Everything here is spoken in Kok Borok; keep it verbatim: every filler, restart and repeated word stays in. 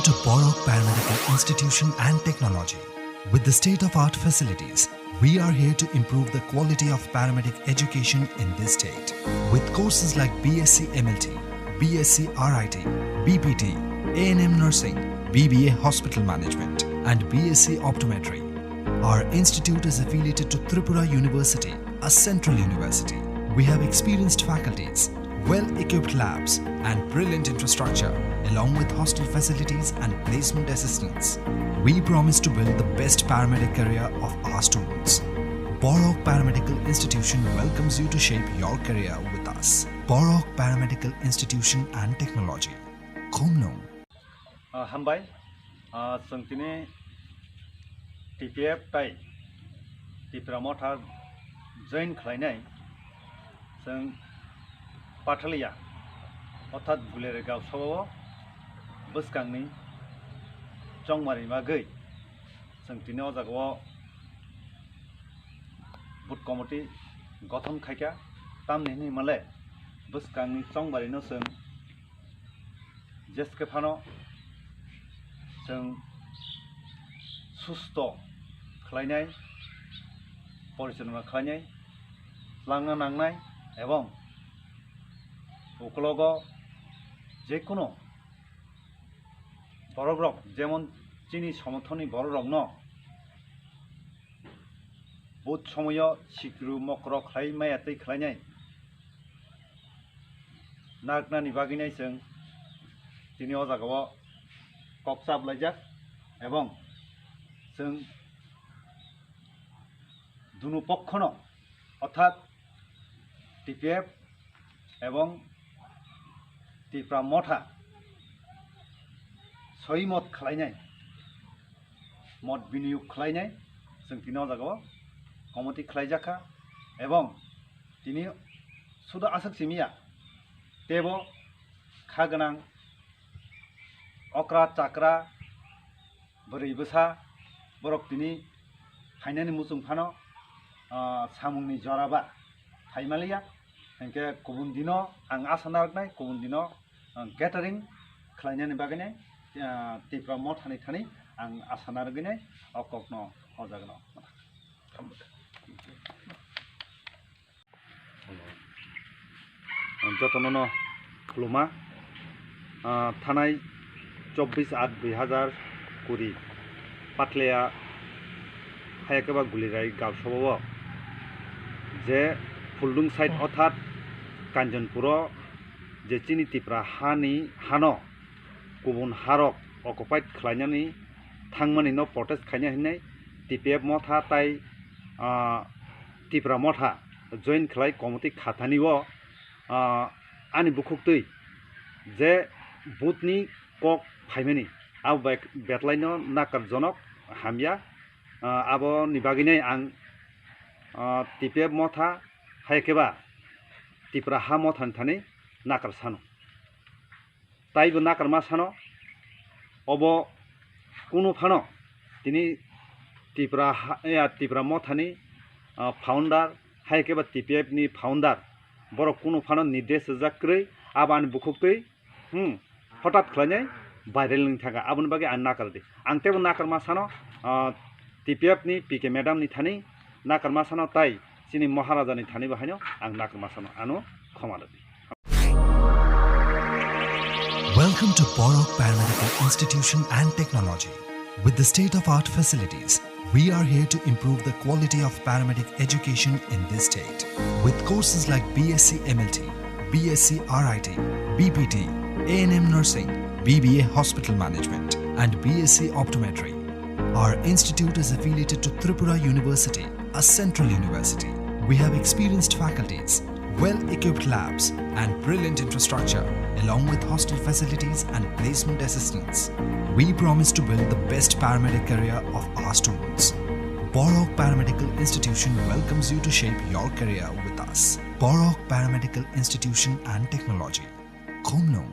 To Borok Paramedical Institution and Technology. With the state-of-art facilities, we are here to improve the quality of paramedic education in this state. With courses like B S C M L T, B S C R I T, B P T, A N M nursing, B B A hospital management, and B S C optometry, our institute is affiliated to Tripura University, a central university. We have experienced faculties, well-equipped labs, and brilliant infrastructure, along with hostel facilities and placement assistance. We promise to build the best paramedic career of our students. Borok Paramedical Institution welcomes you to shape your career with us. Borok Paramedical Institution and Technology. Khumnung. Ah, hambai. Ah, chwng tini T P F tai Tipra Motha join khlainai chwng Pathalia, orthat Gulirai Gaosao bwskangni chongmari bagwi chwng tini o jagao booth committee gothon khaikha, tamni hwnwi male bwskangni chongmarino chwng jeske phano chwng susto khlainai, porichalona khlainai, tlangna nangnai, ebong ukologo jekunu borokrok, jemon chini somothoni borokrokno booth somoyo sikru mokro khlai maya tei khlainai narwknani bagwinai chwng tini o jagao kok chap laijak, ebong chwng dunu pokhono, orthat T P F ebong Tipra Motha soi mot khlainai, mot biniyog khlainai, chwng tini o jagao committee khlaijakha, ebong tini sudu aswk simiya, teibo kha gwnang okra chakra, bwrwi bwsa, borok tini phainani muchung phano, ah, samungni jora ba phai maliya. Hinkhe kubun dino ang asa narwknai, kubun dino ang catering khlainani bagwinai, ah, Tipra Mothani thani ang asa narwgwinai o kokno hojagwno. Jotono no khuluma, ah, thanai chobbish aat dui hazar kuri Pathalia hayakhe ba Gulirai Gaosao je Phuldung side, orthat Kanjanpuro je chini Tipra hani hano kubun harok occupied khlainani thangmani no protest khaina hinwi T P F Motha tai, ah, Tipra Motha join khlai committee khathani o, ah, ani bukhuktwi je booth ni kok phaimani abo bai betlaino nakarjonok hamya, ah, aboni bagwinai ang, ah, T P F Motha hayakhe ba Tipra ha Mothani thani nakar sano. Taibo nakarma sano, obo kunu phano tini Tipra ha-, ya, Tipra Mothani, ah, founder, hai khe ba T P F ni founder, borok kunu phano nirdesh rijak kwrwi, abo ani bukhuktwi, hmm, hotat khlainai viral wng thangkha, aboni bagwi ang nakar di. Ang teibo nakarma sano, ah, T P F ni P K madam ni thani nakarma sano tai chini Maharaja ni thani bo haino ang nakarma sano ano khoma rwdi. Welcome to Borok Paramedical Institution and Technology. With the state-of-art facilities, we are here to improve the quality of paramedic education in this state. With courses like B S C M L T, B S C R I T, B P T, A N M nursing, B B A hospital management, and B S C optometry, our institute is affiliated to Tripura University, a central university. We have experienced faculties, well-equipped labs, and brilliant infrastructure, along with hostel facilities and placement assistance. We promise to build the best paramedic career of our students. Borok Paramedical Institution welcomes you to shape your career with us. Borok Paramedical Institution and Technology. Khumnung.